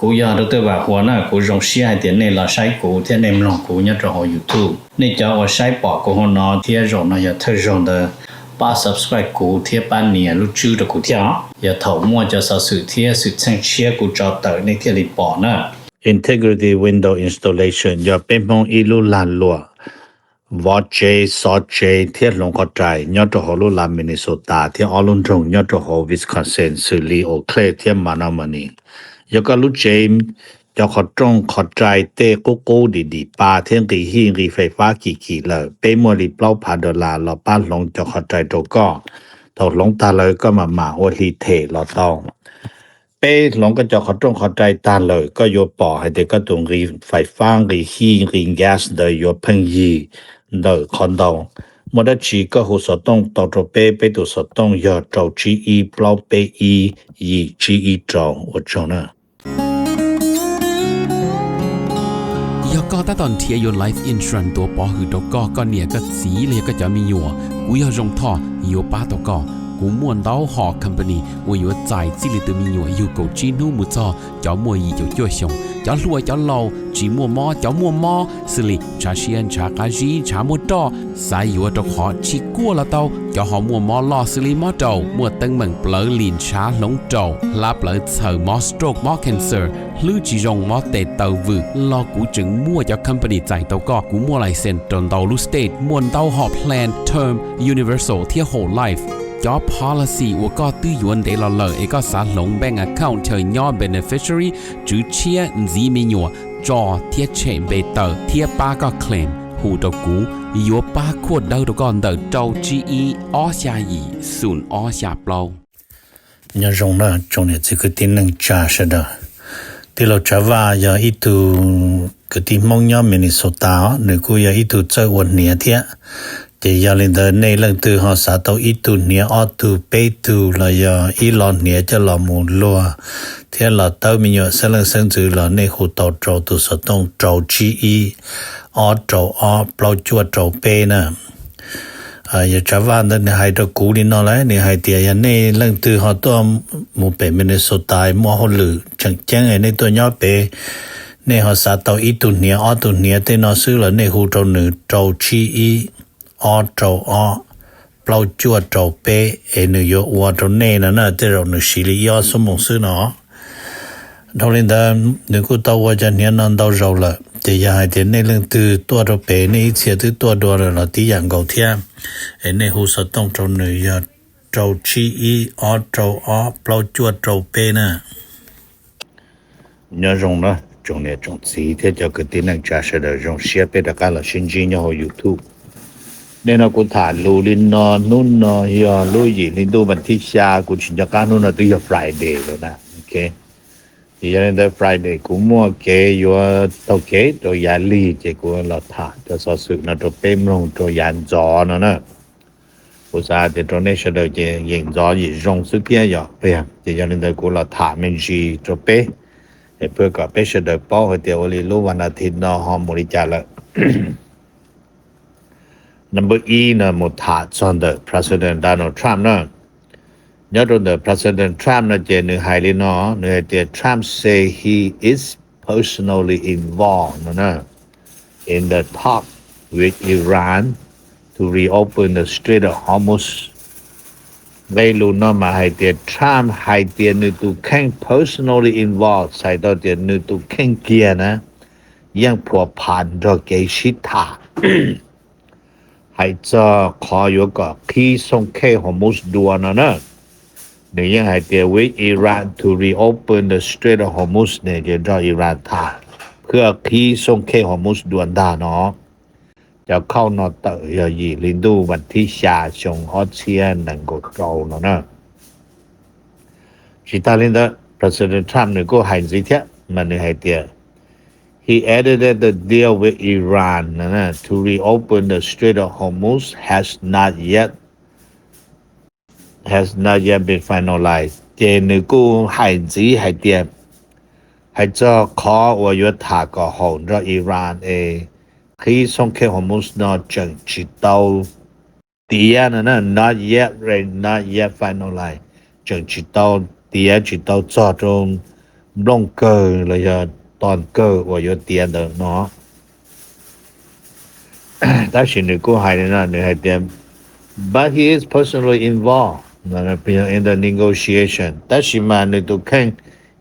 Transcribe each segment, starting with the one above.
Kuv yog Dr. Vam Huas na, kuv zoo siab hais tias nej los saib kuv thiab nej mloog kuv nyob rau hauv YouTube. Nej cov uas saib pom kuv hauv no thiab zaum no yog thawj zaug ntawd, pab subscribe kuv thiab pab nias lub tswb rau kuv thiab os. Yog thaum muaj cov xov xwm thiab xwm txheej tshiab kuv tso tawm nej thiaj li pom na. Integrity Window Installation yog peb Hmoob ib lub lag luam vov tsev, xov tsev thiab hloov qhov rai nyob rau hauv lub lag Minnesota thiab ob lub nroog nyob rau hauv Wisconsin xws li Eau Claire thiab Menomonie. Yog koj lub tsev cov qhov rooj qhov rai tej qub qub dim dim pa thiab nqis hij nqis fais fab kim kim lawm, peb muaj li plaub phav dollar los pab hloov cov qhov rai rau koj. Thaum hloov tag lawm koj mam mam ua hli them los tau. Peb hloov koj cov qhov rooj qhov rai tag lawm, koj yuav pom hais tias koj tus nqis fais fab, nqis hij, nqis gas ntawd yuav pheej yig ntawm qhov ntau. Muaj dab tsi koj hu xov tooj tau rau peb, peb tus xov tooj yog rau tsib ib plaub peb ib yim tsib ib rau. Ua tsaug na. Yog koj tab tom nrhiav yuav life insurance tuav pov hwm rau koj, koj niam koj txiv los yog koj cov me nyuam, kuv yog Zoo Thoj yuav pab tau koj. Kuv muaj ntau hom company uas yuav txais txij li tus me nyuam yug kaum tsib hnub mus txog cov muaj yim caum cuaj xyoo, cov hluas cov laus, tsis muaj mob cov muaj mob, xws li ntshav siab ntshav qab zib ntshav muaj roj, xav yuav rau qhov tsis kuaj los tau, cov ho muaj mob loj xws li mob raum, muaj teeb meem plawv lim ntshav hloov raum, hlab plawv txhaws, mob stroke mob cancer, hlwb tsis zoo, mob tes taw vwm los kuv tseem muaj cov company txais tau koj. Kuv muaj license rau ntau lub state, muaj ntau hom plan term, universal thiab whole life. Cov policy uas koj twb yuav ntev los lawm es koj xav hloov bank account chaw nyob beneficiary, tswv tshiab, ntxiv me nyuam, tso thiab tshem npe tawm thiab pab koj claim, hu rau kuv, yuav pab khuaj dawb rau koj ntawm rau tsib ib ob xya yim xoom ob xya plaub. Nyob zoo na tsoom niam txiv kwv tij neej tsa sawv daws. Tij laug Tsav Vaj yog ib tug kwv tij Hmoob nyob Minnesota os, nws kuj yog ib tug txawj ua hniav thiab. Ces yog li ntawd nej leej twg ho xav tau ib tug hniav, ob tug, peb tug los yog ib lo hniav coj los mus luag thiab los tawb me nyuam xeeb leej xeeb ntxwv los nej hu tau rau tus xov tooj rau tsib ib ob rau ob plaub cuaj rau peb na. Yog Tsav Vaj ntawd nws hais rau kuv li no lawm, nws hais tias yog nej leej twg ho tuaj mus pem Minnesota muaj hauj lwm tseem ceeb es nej tuaj nyob pem, nej ho xav tau ib tug hniav ob tug hniav tej no xwb los nej hu rau nws rau tsib ib ob rau ob plaub cuaj rau peb es nws yuav ua rau nej no na, tej zaum nws siv li ib ob xuab moos xwb no. Dhau li ntawd nws kuj tau ua cov hniav no ntau zaus lawm, ces yog hais tias nej leej twg tuaj rau pem nej ib txhia twb tuaj dua lawm los tib yam nkaus thiab, es nej hu xov tooj rau nws yog rau tsib ib ob rau ob plaub cuaj rau peb na. Nyob zoo na tsoom niam tsoom txiv thiab cov kwv tij neej tsa sawv daws, zoo siab peb rov qab los sib ntsib nyob hauv YouTube. Nim no kuv tham lus li no, hnub no yog lub yim hli ntuj vas thib xya, kuv tsis nco qab hnub no twb yog Friday lawm na. Ces yog li ntawd Friday kuv muaj kev yuav taug kev rau yav lig ces kuv los tham cov xov xwm no rau peb mloog rau yav ntxov no na. Kuv xav tias rau nej sawv daws ces yeem ntxov yeem zoo xwb thiab yom. Ces yog li ntawd kuv los tham me ntsis rau peb es pab kom peb sawv daws paub hais tias ua li lub vas as thiv no ho mus li cas lawm. Number ib no mus tham txog ntawm President Donald Trump na. Nyob rau ntawm President Trump no ces nws hais li no, nws hais tias Trump say he is personally involved no na in the talk with Iran to reopen the Strait of Hormuz. Nqe lus no mas hais tias Trump hais tias nws tus kheej personally involved, txhais tau tias nws tus kheej kiag na yeej phuam phas nrog kev sib tham hais txog qhov yuav kom qhib xooj khej Hormuz dua no na. Nws yeej hais tias with Iran to reopen the Strait of Hormuz ne, ces nrog Iran tham cia qhib xooj khej Hormuz dua ntag no. Cov khauj no tawm yog yim hli ntuj vas thib xya xyoo ob txhiab nees nkaum rau no na. Tsis tag li ntawd, President Trump nws kuj hais ntxiv thiab mas nws hais tias, he added that the deal with Iran to reopen the Strait of Hormuz has not yet has not yet been finalized. Ces nws kuj hais ntxiv hais tias, hais txog qhov uas yuav tham kom haum nrog Iran es qhib xooj khej Hormuz no tseem tsis tau tiav no na, not yet, not yet finalized, tseem tsis tau tiav tsis tau txog rau nplooj kawg los yog ton kawg uas yuav tiav ntawd no. Tab sis nws kuj hais li no, nws hais tias, but he is personally involved in the negotiation, tab sis mas nws tus kheej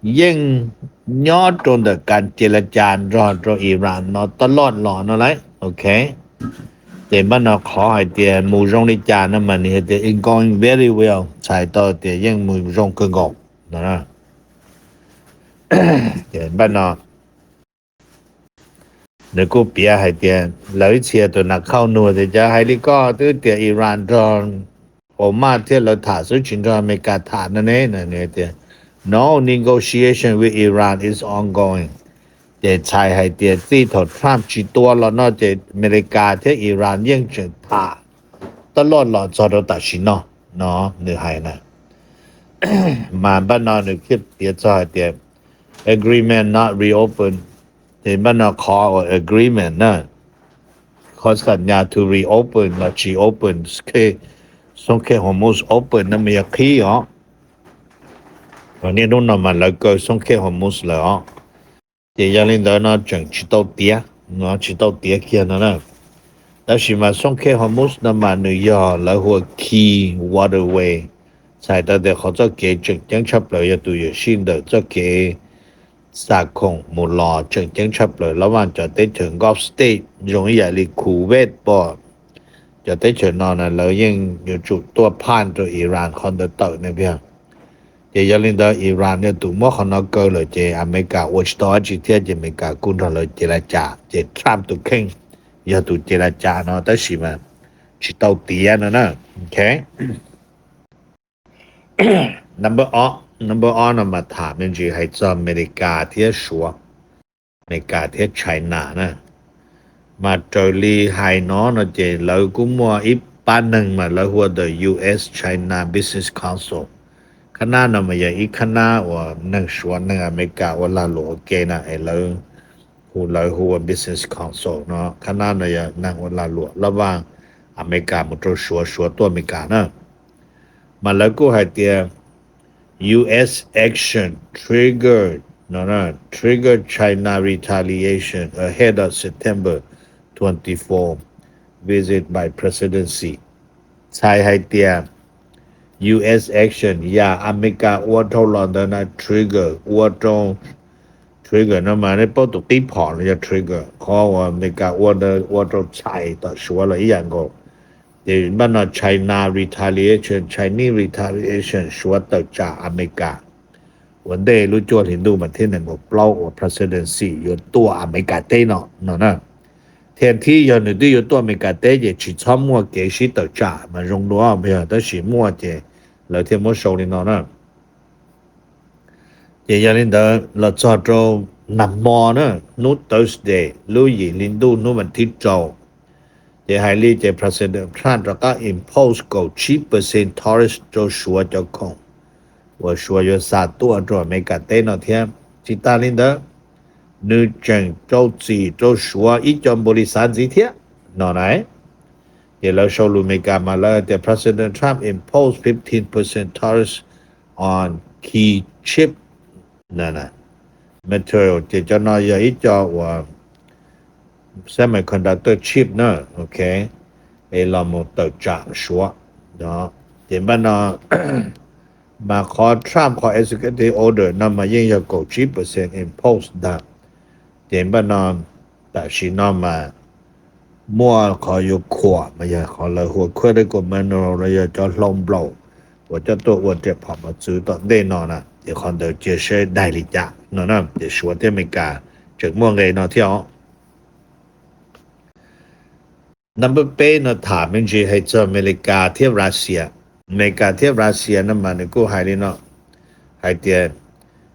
yeej nyob rau ntawm kas ces la cas nrog rau Iran no taj loj los no lauj. Ok, ces npaj no qhov hais tias mus zoo li cas no mas nws hais tias it's going very well, txhais tau tias yeej mus zoo kawg nkaus no. Ces npaj no nws kuj piav hais tias lawv ib txhia tus nas khauj nug tias cas hais li koj twb tias Iran nrog Hamas thiab lawv tham xwb tsis nrog Amelikas tham no ne. Nws tias no, negotiation with Iran is ongoing. Ces txhais hais tias txij thaum Trump tsis tua los no ces Amelikas thiab Iran yeej tseem tham taj loj los txog rau tam sim no no, nws hais na. Mas npaj no nws thiaj piav txog hais tias agreement not reopen. Ces npaj no qhov uas agreement na, qhov xam nyas to reopen los tsis open Xoob Khej Hormuz open no mas yog qhib os. Niaj hnub no mas lawv kaw Xoob Khej Hormuz lawm os. Ces yog li ntawd no tseem tsis tau tiav, tsis tau tiav kiag no na. Tab sis mas Xoob Khej Hormuz no mas nws yog lawv hu ua key waterway, txhais tau tias qhov txoj kev tseem ceeb tshaj plaws yog tus yuam sij ntawm txoj kev xa khoom mus los tseem ceeb tshaj plaws lab vaj cov teb chaws Gulf State zoo ib yam li Kuwait pom cov teb chaws no na lawv yeej yuav tsum tuaj phaj rau Iran qhov ntawd tawm ne tiag. Ces yog li ntawd Iran yog tus muab qhov no kaw lawm ces Amelikas ua tsis tau dab tsi thiab ces Amelikas kuj nrog lawv ces la cas ces Trump tus kheej yog tus ces la cas no tab sis mas tsis tau tiav no na. Ok, number ob no mas tham me ntsis hais txog Amelikas thiab Suav, Amelikas thiab China na. Mas raws li hais no no ces lawv kuj muaj ib pab neeg mas lawv hu ua the U S China Business Council. Khab nab no mas yog ib khab nab uas neeg Suav neeg Amelikas ua lag luam ua ke na es lawv hu lawv hu ua Business Council no. Khab nab no yog neeg ua lag luam lab vaj Amelikas mus rau Suav, Suav tuaj Amelikas na. Mas lawv kuj hais tias U S action trigger, no, trigger China retaliation ahead of September twenty-four visit by President Xi. Txhais hais tias U S action yam Amelikas ua dhau los ntawd na trigger, ua rau, trigger no mas nej paub tus qib phom los yog trigger, qhov uas Amelikas ua ntawd ua rau txhais tom Suav los ib yam nkaus. Ces npaj no China retaliation, Chinese retaliation, Suav tawm tsam Amelikas. Ua ntej lub cuaj hlis ntuj mas thiab nees nkaum plaub uas President Xi yuav tuaj Amelikas teb no no na. Thiab thib yog nws twb yuav tuaj Amelikas teb ces tsis txhob muaj kev sib tawm tsam mas zoo dua, yog tab sis muaj ces lawv thiaj muab sau li no na. Ces yog li ntawd los txog rau nag hmo na, hnub Thursday lub yim hli ntuj hnub vas thib rau, ces hais li ces President Trump rov qab impose kaum tsib percent tariff rau Suav cov khoom uas Suav yuav xa tuaj rau Amelikas teb no thiab. Tsis tas li ntawd, nws tseem rau txim rau Suav ib co npaum li xav ntxiv thiab no na. Ces lawv sau lus Amelikas mas lawv tias President Trump impose fifteen percent tariff on key chip material, ces cov no yog ib co uas semiconductor chip na, ok, es los mus tawm tsam Suav. Ces npaj no mas qhov Trump qhov executive order no mas yeej yog kaum tsib percent impose ntag. Ces npaj no tam sim no mas muaj qhov yuav khuam mas yog qhov lawv hu ua critical mineral los yog cov hlau nplaum uas coj tuaj ua riam phom mos txwv tom ntej no na, ces qhov ntawd cia saib daig li cas no na. Ces Suav thiab Amelikas tseem muaj nqe no thiab os. Number peb no tham me ntsis hais txog Amelikas thiab Russia. Amelikas thiab Russia no mas nws kuj hais li no, hais tias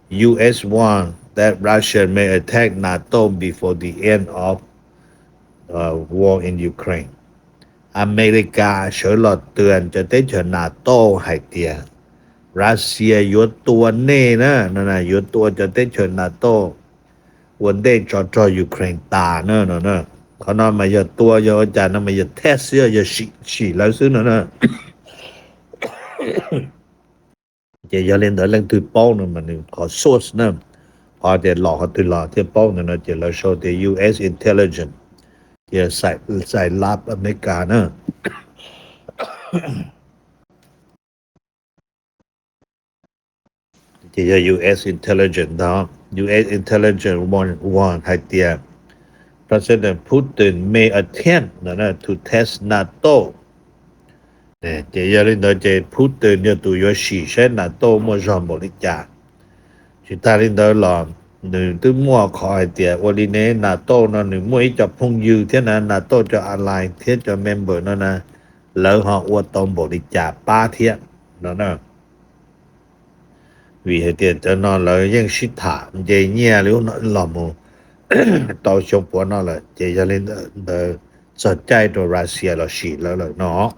U S warn that Russia may attack NATO before the end of war in Ukraine. Amelikas sawv los tuas cov teb chaws NATO hais tias Russia yuav tua nej na, yuav tua cov teb chaws NATO ua ntej tsov rog Ukraine tas na no. Qhov no mas yog tua yog ua cas no mas yog test xwb, yog sim lawv xwb no na. Ces yog li ntawd leej twg paub no mas nws qhov source na, qhov tias los qhov twg los thiaj paub ntawd no ces lawv sau tias U S intelligence, ces xais lab Amelikas na. Ces yog U S intelligence ntag, U S intelligence warn hais tias President Putin may attempt to test NATO. Ces yog li ntawd ces Putin yog tus yuav sim saib NATO muaj zog npaum li cas. Tsis tas li ntawd los nws twb muaj qhov hais tias ua li ne NATO no nws muaj ib co phooj ywg thiab na, NATO cov ally thiab cov member no na, lawv ho ua tau npaum li cas pab thiab no na. Vim hais tias cov no lawv yeej sib tham nce nyiaj li los mus tau xyoo puav no lawm, ces yog li ntawd txog caij rau Russia los sim lawv lawm no.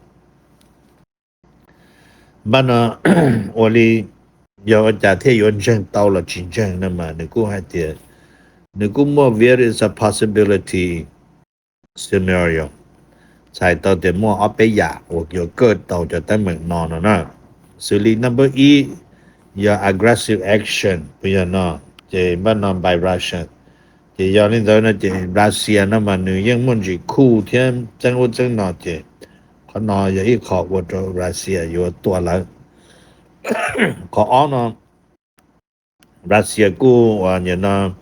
Npaj no ua li yog ua cas thiaj yuav ntseeg tau los tsis ntseeg no mas nws kuj hais tias nws kuj muaj various possibility scenario, txhais tau tias muaj ob peb yam uas yuav kawj tau cov teeb meem no no na. Xws li number ib yog aggressive action, yog no, ces npaj no by Russia. Ces yog li ntawd no ces Russia no mas nws yeej muaj ntsis khuj thiab txeeb ub txeeb no ces qhov no yog ib qho ua rau Russia yuav tua lawv. Qhov ob no Russia kuj ua no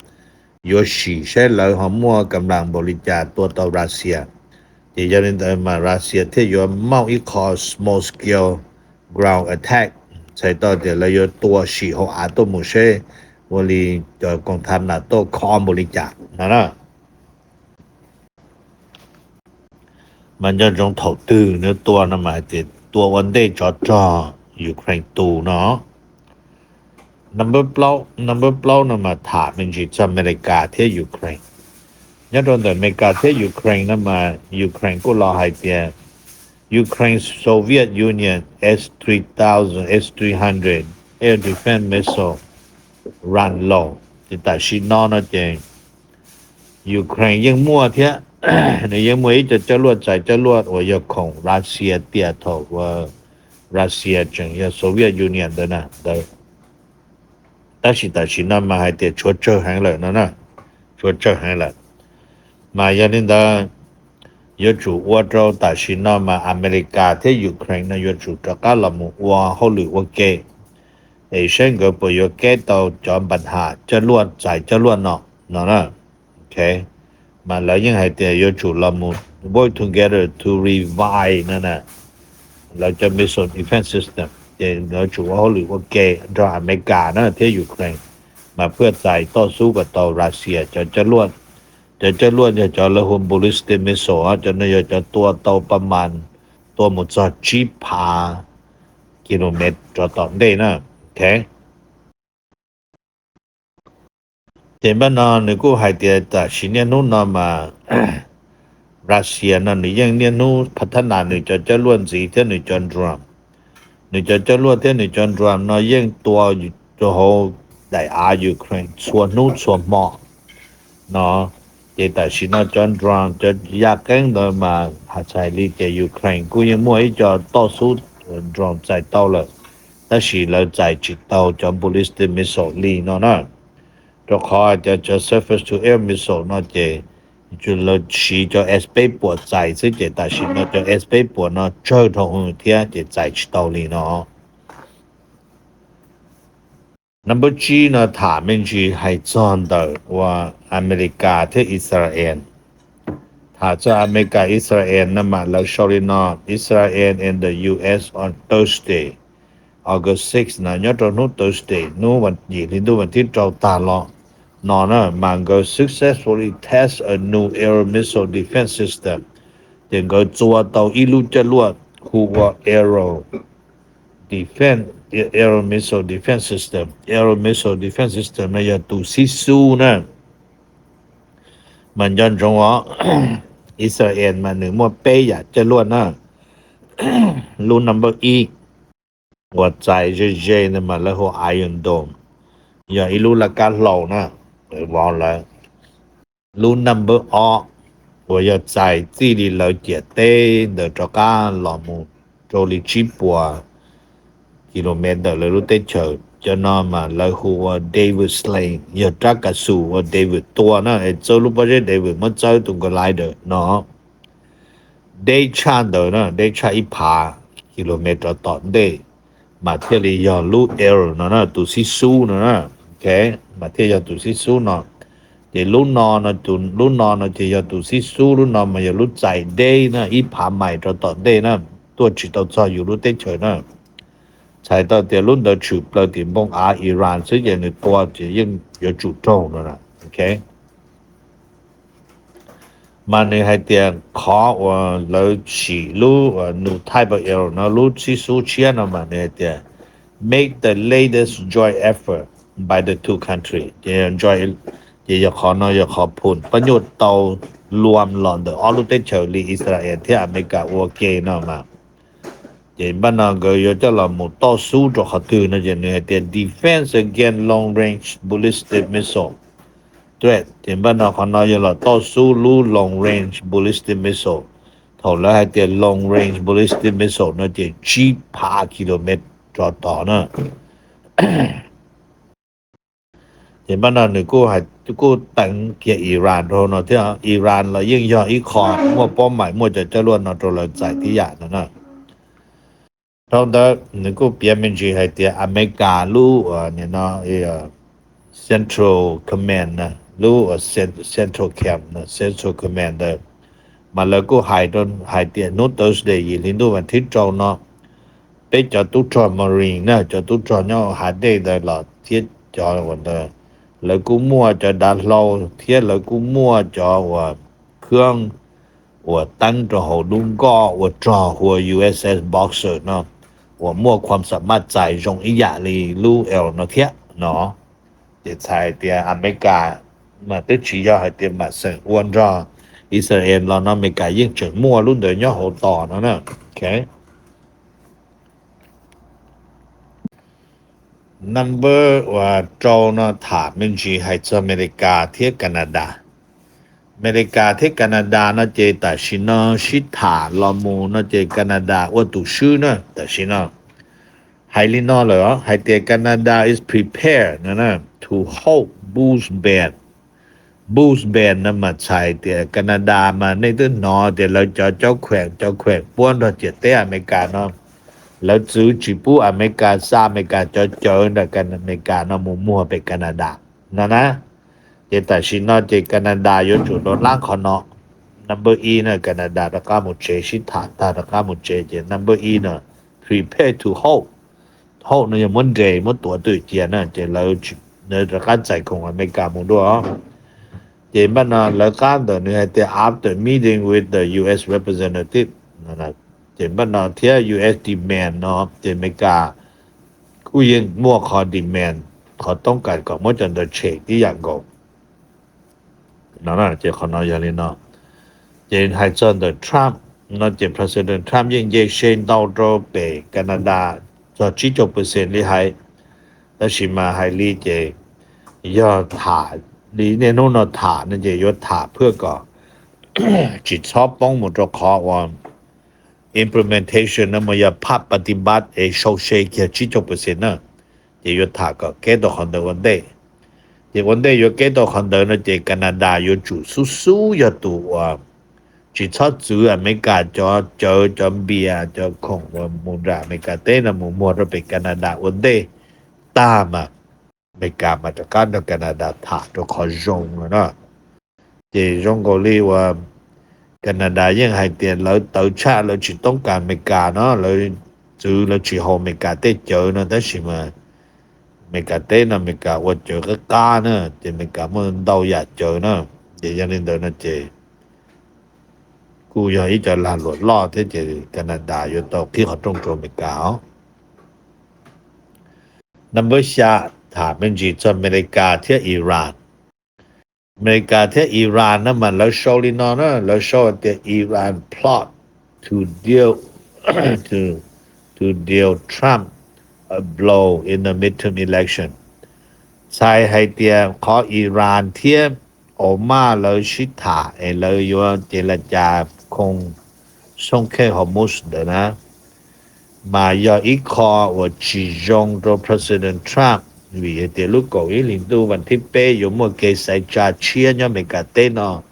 yuav sim saib lawv ho muaj kam lam npaum li cas tua tau Russia. Ces yog li ntawd mas Russia thiaj yuav mauj ib qho small scale ground attack, txhais tau tias lawv yuav tua sim hauv av tuaj mus seb ua li cov koom thav NATO kho npaum li cas no na. Mas nco ntsoov thaum twg nws tua no mas hais tias tua ua ntej tsov rog Ukraine tu no. Number plaub no mas tham me ntsis txog Amelikas thiab Ukraine. Nyob rau ntawm Amelikas thiab Ukraine no mas Ukraine kuj los hais tias Ukraine Soviet Union S three thousand, S three hundred air defense missile run low. Ces tam sim no no ces Ukraine yeej muaj thiab, nws yeej muaj ib co coj luaj txais coj luaj uas yog khoom Russia tiam thaum uas Russia tseem yog Soviet Union ntawd na ntawd. Tab sis tam sim no mas hais tias tshuav tsawg heev lawm no na, tshuav tsawg heev lawm. Mas yog li ntawd yuav tsum ua rau tam sim no mas Amelikas thiab Ukraine no yuav tsum rov qab los mus ua hauj lwm ua ke es saib nkawd puas yuav keb tau cov npa ham coj luaj txais coj luaj no no na. Mas lawv yeej hais tias yuav tsum los mus work together to revive no na, lawv cov missile defense system. Ces lawv tsum ua hauj lwm ua ke nrog Amelikas na thiab Ukraine mas phaj txais toj xub kom tau Russia cov coj luaj. Cov coj luaj yog cov lawv hu ballistic missile, cov no yog cov tua tau pa mas tua mus txog tsib phav kilomev rov tom ntej na. Ces npaj no nws kuj hais tias tam sim niaj hnub no mas Russia no nws yeej niaj hnub phav thab nas nws cov coj luaj ntxiv thiab nws cov drone. Nws cov coj luaj thiab nws cov drone no yeej tua rau hauv daim av Ukraine txhua hnub txhua hmo no. Ces tam sim no cov drone cov yaj qeeb ntawd mas hais txhais li ces Ukraine kuj yeej muaj ib co toj xub drone txais tau lawm, tab sis lawv txais tsis tau cov ballistic missile li no na. Rau qhov tias cov surface to air missile no ces lawv siv cov S peb puas txais xwb ces tam sim no cov S peb puas no tsawg dhau hwv thiab ces txais tsis tau li no. Number tsib no tham me ntsis hais txog ntawm uas Amelikas thiab Israel. Tham txog Amelikas Israel no mas lawv sau li no: Israel and the U S on Thursday, August six no, nyob rau hnub Thursday hnub yim hli ntuj vas thib rau tag los no na mas nkawd successfully test a new air missile defense system. Ces nkawd txua tau ib lub coj luaj hu ua Arrow defense, Arrow missile defense system. Arrow missile defense system no yog tus xib xub na. Mas nco ntsoov os, Israel mas nws muaj peb yam coj luaj na. Lub number ib uas txais ze ze ntawd mas lawv hu Iron Dome, yog ib lub laj kab hlau na, vov lawv. Lub number ob uas yog txais txij li lawv ciam teb ntawd rov qab los mus rau li tsib puas kilomev ntawm lawv lub teb chaws. cov no mas lawv hu ua David Sling, yog rab kav xus uas David tua na, es txawb lub pob zeb David muab txawb tus Goliath no. Deb tshaj ntawd na, deb tshaj ib phav kilomev rov tom ntej, mas thiaj li yog lub L no na, tus xib xub no na. Mas thiaj yog tus xib xub no. Ces lub no no, lub no no ces yog tus xib xub, lub no mas yog lub txais deb na, ib phav mais rov tom ntej na, tuaj tsis tau txog yus lub teb chaws na. Txhais tau tias lub ntawd tshwm plaws tim npoo av Iran xwb ces nws tua ces yeej yuav tsum raug no. Mas nws hais tias qhov uas lawv sim lub new type of arrow no, lub xib xub tshiab no mas nws hais tias make the latest joint effort by the two country. Ces yog qhov no yog qhov phum pab nyuaj tau luam los ntawm ob lub teb chaws li Israel thiab Amelikas ua ke no mas. Ces npaj no nkawd yuav coj los mus toj xub rau qhov twg no ces nws hais tias defense against long range ballistic missile threat. Ces npaj no qhov no yog los toj xub lub long range ballistic missile. Thaum lawv hais tias long range ballistic missile no ces tsib phav kilomev rov tod na. Ces npaj no nws kuj teev kiag Iran rau no thiab. Iran los yeej yog ib qho muaj pob mais muaj cov coj luaj no rau lawv txais tib yam no na. Dhau ntawd nws kuj piav me ntsis hais tias Amelikas lub Central Command, lub Central Camp, Central Command ntawd mas lawv kuj hais tias hnub Thursday yim hli ntuj vas thib rau no, peb cov tub rog Marine na, cov tub rog nyob hav dej ntawd los thiab cov uas ntawd, lawv kuj muaj cov dav hlau thiab lawv kuj muaj cov uas khab uas teeb rau hauv lub nkoj ua rog hu ua U S S Boxer no, uas muaj khuam xam maj txais zoo ib yam li lub L no thiab no. Ces txhais tias Amelikas mas twb tsis yog hais tias mam xeem ua nrog Israel los no, Amelikas yeej tseem muaj lub ntawd nyob hauv tos no na. Number uas rau no tham me ntsis hais txog Amelikas thiab Canada. Amelikas thiab Canada no ces tam sim no sib tham los mus no ces Canada ua tus swb na tam sim no. Hais li no lawm hais tias Canada is prepared no to hold Bruce Bank. Bruce Bank no mas txhais tias Canada mas nej twb hnov tias lawv cov cov kheem cov kheem puab nrog ciam teb Amelikas no, lawv txwv tsis pub Amelikas xa Amelikas cov cawv ntawm Amelikas no mus muag pem Canada no na. Ces tam sim no ces Canada yuav tsum rov lab qhov no. Number ib no Canada rov qab mus tsev, sib tham tag rov qab mus tsev ces number ib no prepare to hold. Hold no yog muab nres muab tuav twm cia na, ces lawv rov qab txais khoom Amelikas mus dua. Ces npaj no lawv qab ntawm nws hais tias after meeting with the U S representative, ces npaj no thiab U S demand no ces Amelikas kuj yeej muaj qhov demand, qhov toob kas kom muab cov ntawd tshem tib yam nkaus no. Ces qhov no yog li no. Ces hais txog ntawm Trump no ces President Trump yeej nce se ntau rau pem Canada txog tsib caug percent li hais, tab sis mas hais li ces yog tham li niaj hnub no tham no ces yuav tham phwj kom tsis txhob poob mus rau qhov uas implementation no mas yog phaj pati npat es sau se kiag tsib caug percent na. Ces yuav tham kom keb tau qhov ntawd ua ntej. Ces ua ntej yuav keb tau qhov ntawd no ces Canada yuav tsum xub xub yog tus uas tsis txhob txwv Amelikas cov cawv cov npias cov khoom uas mus nram Amelikas teb no mus muag rau pem Canada ua ntej tag mas Amelikas mas rov qab nrog Canada tham rau qhov zoo no na. Ces zoo nkaus li uas Canada yeej hais tias lawv tawv tshaj lawv tsis toob kas Amelikas no, lawv txwv lawv tsis haus Amelikas tej cawv no tab sis mas Amelikas teb no Amelikas ua cawv qab qab na, ces Amelikas muaj ntau yam cawv na. Ces yog li ntawd no ces kuj yog ib co lag luam loj thiab ces Canada yuav tau qhib qhov rooj rau Amelikas os. Number xya, tham me ntsis txog Amelikas thiab Iran. Amelikas thiab Iran no mas lawv sau li no na, lawv sau tias Iran plot to deal to, to deal Trump a blow in the midterm election. Txhais hais tias qhov Iran thiab Oman lawv sib tham es lawv yuav ces la cas khoo xoo khe Hormuz ntawd na. mas yog ib qho uas tsis zoo rau President Trump, vim hais tias lub kaum ib hlis ntuj vas thib peb yuav muaj kev xaiv tsa tshiab nyob Amelikas teb no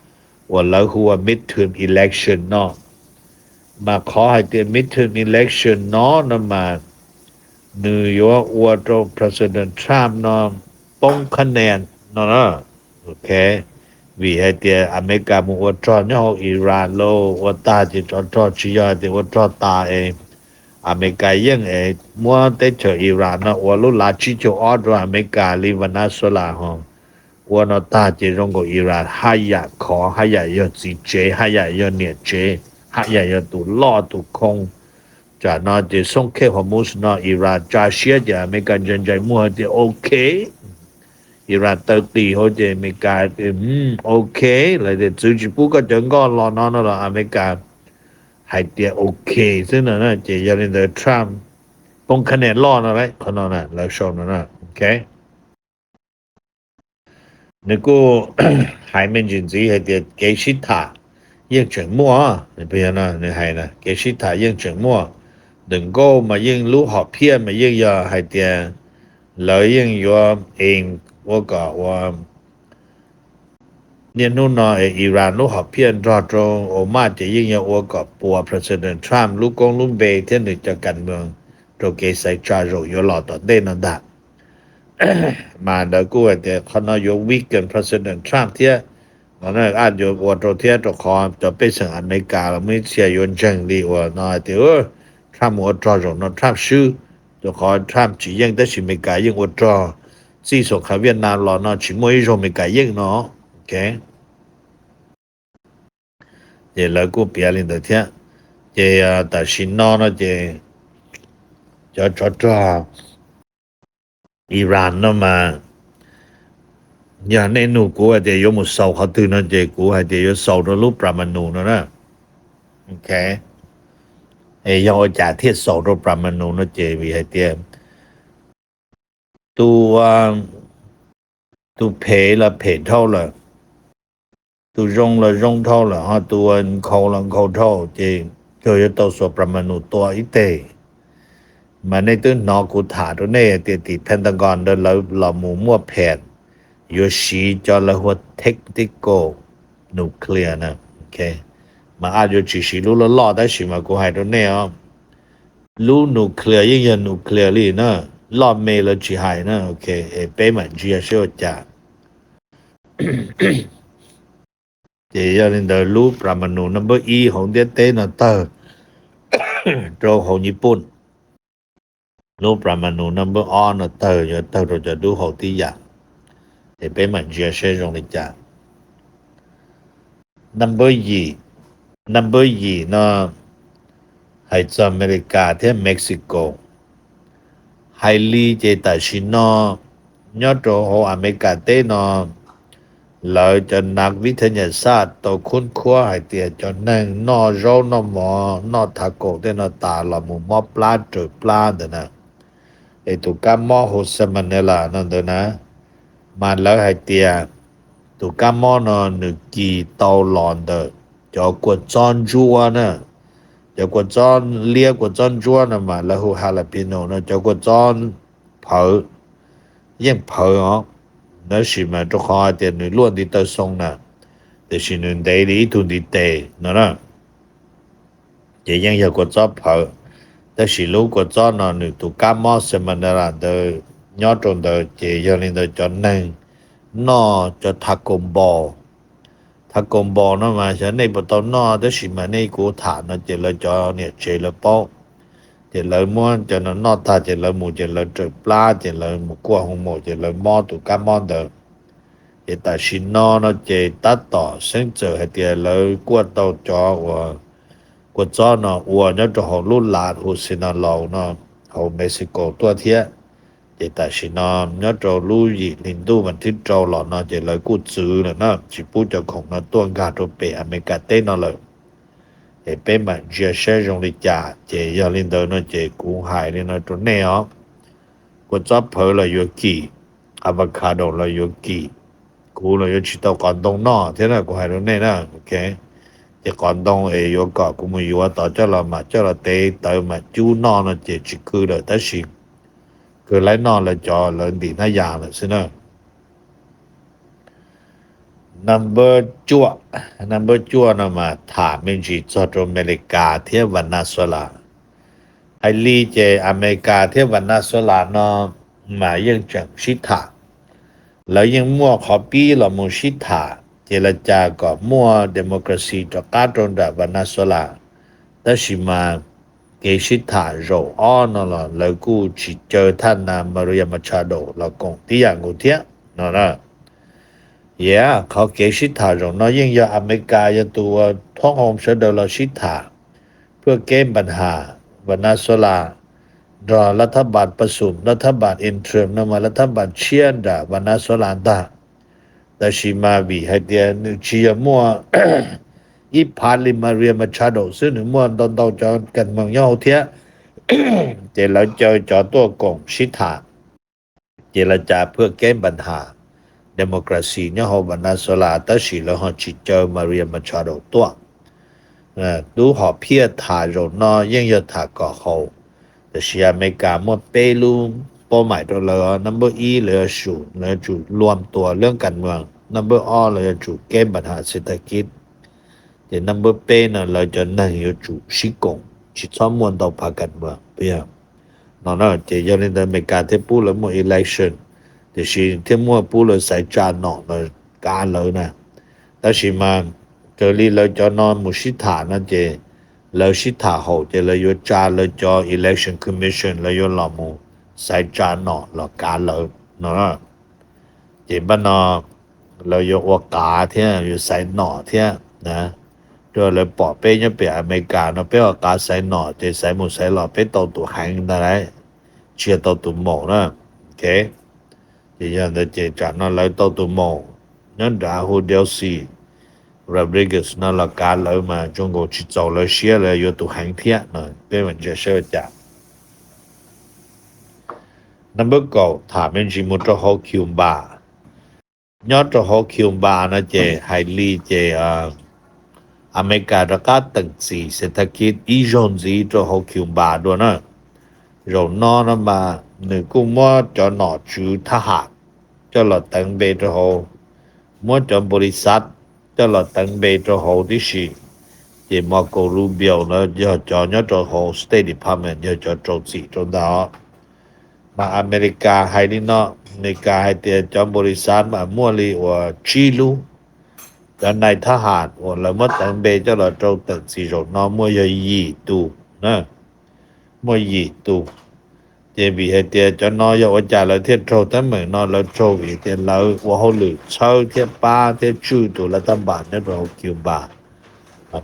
uas lawv hu ua midterm election no. Mas qhov hais tias midterm election no no mas nws yuav ua rau President Trump no poob qhab nen no na. Ok, vim hais tias Amelikas mus ua rog nyob hauv Iran lauj, ua tag ces tsov rog tsis yog hais tias ua rog tas es Amelikas yeej es muab teb chaws Iran no ua lub lav tsib caug ob rau Amelikas li Venezuela ho. Ua no tag ces zoo nkaus Iran haj yam khov, haj yam yog txiv tsev, haj yam yog niam tsev, haj yam yog tus loj tus khoo. Tsam no ces xoob khej Hormuz no Iran tsa siab ces Amelikas ntsais ntsais muag tias ok, Iran taw qis hauv ces Amelikas tias ok, lawv tias txwv tsis pub koj cov nkoj los no no los Amelikas hais tias ok xwb no na. Ces yog li ntawd Trump poob qhab nen loj no lawm, qhov no lawv sau no na. Ok, nws kuj hais me ntsis ntxiv hais tias kev sib tham yeej tseem muaj, nws hais na, kev sib tham yeej tseem muaj, ntawm nkauj mas yeej lub hom phiaj mas yeej yog hais tias lawv yeej yuav aim ua kom ua niaj hnub no es Iran lub hom phiaj nrog rau Oman ces yeej yog ua kom puas President Trump lub koob lub npe thiab nws cov kas moos rau kev xaiv tsa zaum yuav los tom ntej no ntag. Mas ntawd kuj hais tias qhov no yuav weaken President Trump thiab, no na, yuav ua rau thiab, rau qhov cov pej xeem Amelikas los muaj ib txhia yuav ntseeg li uas no hais tias Trump mus ua rog zaum no Trump swb, rau qhov Trump tsis yeej tab sis Amelikas yeej ua rog, txij xoom khav Viaj Nam los no tsis muaj ib zaug Amelikas yeej no. Ok, ces lawv kuj piav li ntawd thiab. Ces tam sim no no ces cov tsov rog Iran no mas, yog nej nug kuv hais tias yuav mus xaus qhov twg no ces kuv hais tias yuav xaus rau lub Bahmanus no na. Ok, es yog ua cas thiaj xaus rau Bahmanus no ces vim hais tias tus, tus phem los phem dhau lawm, tus zoo los zoo dhau lawm, ho tus nkhaus los nkhaus dhau, ces kawg yuav tau xuas Bahmanus tua ib teg. Mas nej twb hnov kuv tham rau nej tias tim Pentagon ntawd lawv los mus muaj phem yuav siv cov lawv hu ua tactical nuclear na. Mas a yuav tsis siv lub loj loj tab sis mas kuv hais rau nej os, lub nuclear yeej yog nuclear li na, loj me lawv tsis hais na. Ok, es peb mam ntsia seb ua cas. Ces yog li ntawd lub Bahmanus number ib hauv ntiaj teb no tawg rau hauv Nyij Pooj. Lub Bahmanus number ob no tawg, yuav tawg rau cov dub hauv tib yam. Es peb mam ntsia seb zoo li cas. Number yim, number yim no hais txog Amelikas thiab Mexico. Hais li ces tam sim no nyob rau hauv Amelikas teb no, lawv cov nav vib thab nyas xaj tau khub khuab hais tias cov neeg noj zaub noj mov noj taco tej no tas los mus mob plab raws plab ntawd na, es tus kab mob hu Salmonella no ntawd na, mas lawv hais tias tus kab mob no nws kis tau los ntawm cov kua txob ntsuab na, cov kua txob liab kua txob ntsuab no mas lawv hu jalapeno no, cov kua txob phawv, yeej phawv os, tab sis mas rau qhov hais tias nws luaj ntiv taw xoo na, tiam sis nws ntev li ib tug ntiv tes no na, ces yeej yog kua txob phawv. Tab sis lub kua txob no nws tus kab mob Salmonella ntawd nyob rau ntawd, ces yog li ntawd cov neeg noj cov taco ball, taco ball no mas xyov nej puas tau noj, tab sis mas nej kuv tham no ces lawv cov niam tsev lawv paub. Ces lawv muab cov no noj tag ces lawv mus ces lawv raws plab ces lawv mus kuaj hoo maum ces lawv mob tus kab mob ntawd. Ces tam sim no no ces tab tom xeeb txawm hais tias lawv kuaj tau cov uas kua txob no ua nyob rau hauv lub lav hu Sinaloa no hauv Mexico tuaj thiab. Ces tam sim no nyob rau lub yim hli ntuj vas thib rau los no ces lawv kuj txwv lawm na, tsis pub cov khoom no tuaj nkag rau pem Amelikas teb no lawm. Es peb mam ntsia saib zoo li cas, ces yog li ntawd no ces kuv hais li no rau nej os. Kua txob phawv los yuav kim, avocado los yuav kim, kuv los yuav tsis tau qos ntoo noj thiab na, kuv hais rau nej na. Ok, qos ntoo es yuav kom kuv mus yuav tod coj los mam coj los tev tawv mam cub noj no ces tsis khw lawm, tab sis khw laib noj lawv cov lawv ntim hnab yas lawm xwb na. Number cuaj, number cuaj no mas tham me ntsis txog rau Amelikas thiab Venezuela. Hais li ces Amelikas thiab Venezuela no mas yeej tseem sib tham. Lawv yeej muaj qhov pib los mus sib tham ces li cas kom muaj democracy rov qab rau nram Venezuela. Tab sis mas kev sib tham zaum ob no los lawv kuj tsis caw thaj nas Maria Machado los koom tib yam nkaus thiab no na. Yam qhov kev sib tham zaum no yeej yog Amelikas yog tus uas thoob hoo sawv daws los sib tham, phwj kev npas has Venezuela, nrog lav thab npas pas xum, lav thab npas interim no mas lav thab npas tshiab nram Venezuela ntag. Tab sis mas vim hais tias nws tsis yog muaj ib phav li Maria Machado xwb, nws muaj ntau ntau cov kas moos nyob hauv thiab. Ces lawv caw cov tuaj koom sib tham, ces li cas phwj kev npas has democracy nyob hauv Venezuela, tab sis lawv ho tsis caw Maria Machado tuaj. Lub hom phiaj tham zaum no yeej yog tham kom haum, tab sis Amelikas muaj peb lub paub maim rau lawv. Number ib lawv yuav tsum, lawv yuav tsum luam tuas lab kas moos. Number ob lawv yuav tsum kev npas has xev thas kib. Ces number peb no lawv cov neeg yuav tsum sib koom, tsis txhob muaj ntau phav kas moos. No na ces yog li ntawd Amelikas thiaj pub lawv muaj election, tiam sis thiaj muaj pub lawv xaiv tsa nom los kav lawv na. Tab sis mas raws li lawv cov no mus sib tham no ces lawv sib tham haum ces lawv yuav tsa lawv cov election commission, lawv yuav los mus xaiv tsa nom los kav lawv no. Ces npaj no lawv yuav ua qav thiab yuav xaiv nom thiab na. Rau lawv pom peb nyob pem Amelikas no peb ua qav xaiv nom ces xaiv mus xaiv los peb tau tus heev ntag lauj, tsis yog tau tus maum na. Ok, ces yog ntawd ces tsam no lawv tau tus maum nyob nrad hu Delcy Rodriguez no los kav lawv mas zoo nkaus tsis txaus lawv siab, lawv yuav tus heev thiab no. Peb mam ntsia saib ua cas. Number kaum tham me ntsis mus rau hauv Cuba. Nyob rau hauv Cuba no ces hais li ces Amelikas rov qab teem txim xev thas kib ib zaug ntxiv rau hauv Cuba dua na. Zaum no no mas nws kuj muab cov nom tswv thab ham coj los teev npe rau hauv, muab cov npaus lis xav coj los teev npe rau hauv tib si. Ces Marco Rubio no yog cov nyob rau hauv State Department yog cov rau txim rau ntawd. Mas Amelikas hais li no, Amelikas hais tias cov npaus lis xav mas muaj li uas tsib lub. Cov nais thab ham uas lawv muab teev npe coj los rau teem txim zaum no muaj yog yim tus na, muaj yim tus. Ces vim hais tias cov no yog ua cas lawv thiaj raug teeb meem no, lawv raug vim tias lawv ua hauj lwm txhawb thiab pab thiab tswj tus lav thab npas nyob rau hauv Cuba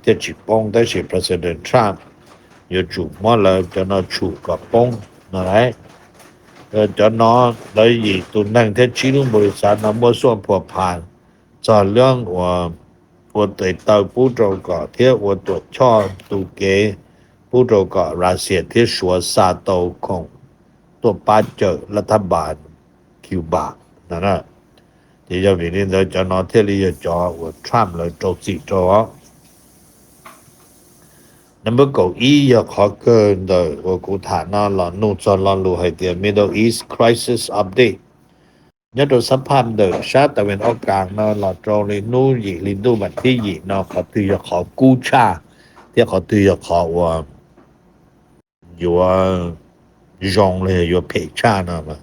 thiaj tsis poob, tab sis President Trump yuav tsum muab lawv cov no tshum kom poob no lauj. Cov no lawv yim tus neeg thiab tsib lub npaus lis xav no muaj xuaj phua phas txog leej uas ua tes taw pub rau kom thiab ua tuam choj tu kev pub rau kom Russia thiab Suav xa tau khoom tuaj pab cawm lav thab npas Cuba no. Ces yog vim li ntawd cov no thiaj li yog cov uas Trump lawv rau txim rau. Number kaum ib yog qhov kawg ntawm uas kuv tham no los nug txog lo lus hais tias Middle East Crisis Update. Nyob rau xab phaj ntawm sab tas ven ob kas no los rau li hnub yim hli ntuj vas thib yim no qhov twg yog qhov kub tshaj thiab qhov twg yog qhov uas yuav zoo los yog yuav phem tshaj no.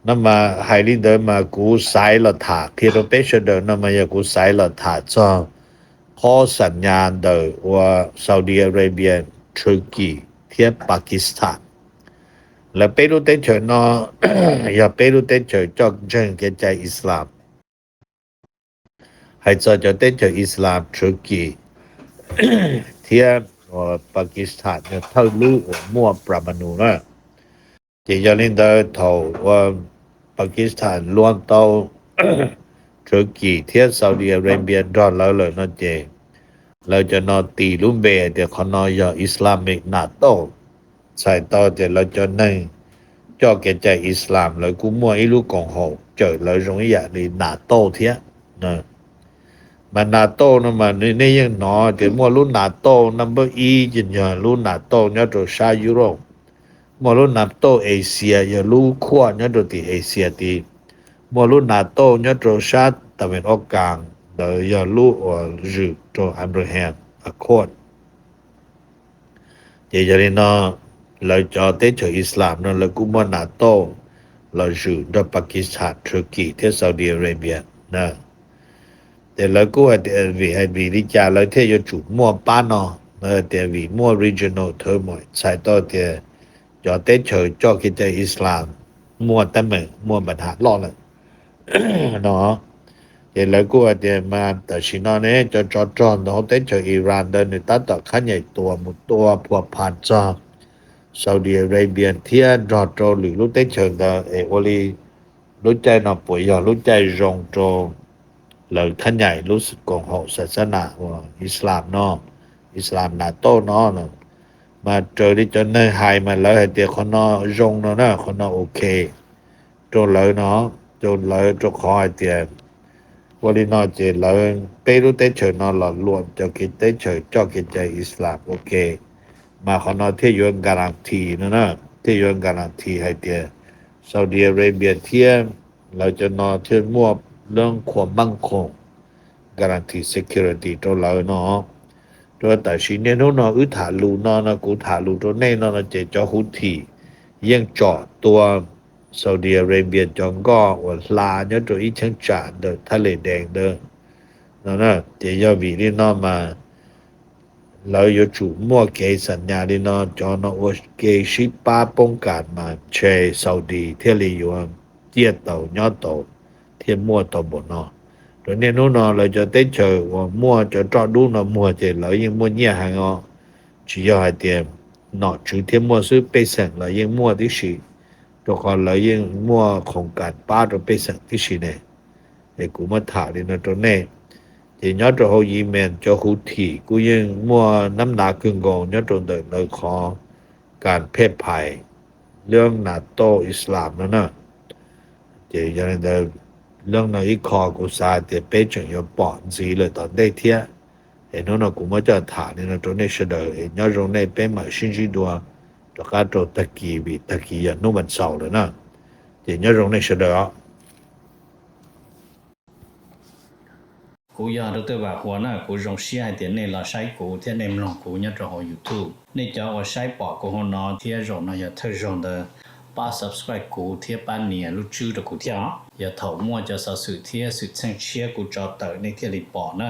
No mas hais li ntawd mas kuv xaiv los tham qhia rau peb sawv daws no mas yog kuv xaiv los tham txog qhov xam nyas ntawm uas Saudi Arabia, Turkey thiab Pakistan. Lawv peb lub teb chaws no yog peb lub teb chaws coj ntseeg kev cai Islam. Hais txog cov teb chaws Islam, Turkey thiab Pakistan yog thawj lub uas muaj Brahmanu na. Ces yog li ntawd thaum uas Pakistan luag tau Turkey thiab Saudi Arabia nrog lawv lawm no ces lawv cov no tis lub npe hais tias qhov no yog Islamic NATO. Txhais tau tias lawv cov neeg coj kev cai Islam lawv kuj muaj ib lub koom haum cawm lawv zoo ib yam li NATO thiab. Mas NATO no mas nej yeej hnov tias muaj lub NATO number ib ces yog lub NATO nyob rau sab Europe, muaj lub NATO Asia yog lub khuaj nyob rau tim Asia tid, muaj lub NATO nyob rau sab tawm ven ob kas, ntawd yog lub uas zwm rau Abraham Accord. Ces yog li no, lawv cov teb chaws Islam no lawv kuj muaj NATO los zwm nrog Pakistan, Turkey thiab Saudi Arabia. Ces lawv kuj hais tias vim, hais vim li cas lawv thiaj yuav tsum muaj pab no, lawv tias vim muaj regional turmoil, txhais tau tias cov teb chaws coj kev cai Islam muaj teeb meem, muaj npa ham loj lawm no. Ces lawv kuj hais tias mas tam sim no ne cov tsov rog ntawm hauv teb chaws Iran ntawd nws tab tom khab nyaim tuas mus tua phua pha txog Saudi Arabia thiab nrog rau lwm lub teb chaws ntawd es ua li lub caij no puas yog lub caij zoo rau lawv khab nyaim lub koom haum xa xab nam uas Islam no, Islam NATO no. Mas raws li cov neeg hais mas lawv hais tias qhov no zoo no na, qhov no ok rau lawv no, rau lawv rau qhov hais tias ua li no ces lawv peb lub teb chaws no los luam cov kev teb chaws coj kev cai Islam ok. Mas qhov no thiaj yuav guarantee no na, thiaj yuav guarantee hais tias Saudi Arabia thiab lawv cov no thiaj muaj lub qhuas meej khoom guarantee security rau lawv no. Rau tam sim niaj hnub no wb tham lus no no, kuv tham lus rau nej no no ces cov Houthi yeej tsom tua Saudi Arabia cov nkoj uas hla nyob rau ib cheeb tsam ntawm thaj les dees ntawd no. Ces yog vim li no mas lawv yuav tsum muaj kev xam nyas li no, cov no ua ke sib pab poob kas mas ntshe Saudi thiaj li yuav ciaj tau nyob tau thiab muaj tau npaum no. Rau niaj hnub no lawv cov teb chaws uas muaj cov roj dub no muag ces lawv yeej muaj nyiaj heev os. Tsis yog hais tias nom tswv thiaj muaj xwb, pej xeem los yeej muaj tib si, rau qhov lawv yeej muaj khoom kas pab rau pej xeem tib si ne. Es kuv muab tham li no rau nej. Ces nyob rau hauv Yemen cov Houthi kuj yeej muaj nab nav kawg nkaus nyob rau ntawm lawv qhov kas phej phais lub NATO Islam no na. Ces yog li ntawd, lub no ib qho kuv xav tias peb tseem yuav pom ntxiv lawm tom ntej thiab. Es hnub no kuv muab coj tham li no rau nej sawv daws es nyob zoo nej, peb mam sib ntsib dua rov qab rau tag kis vim tag kis yog hnub vas xaum lawm na. Ces nyob zoo nej sawv daws os. Kuv yog Dr. Vam Huas na, kuv zoo siab hais tias nej los saib kuv thiab nej mloog kuv nyob rau hauv YouTube. Nej cov uas saib pom kuv hauv no thiab zaum no yog thawj zaug ntawd, pab subscribe kuv thiab pab nias lub tswb rau kuv thiab os. Yog thaum muaj cov xov xwm thiab xwm txheej tshiab kuv tso tawm nej thiaj li pom na.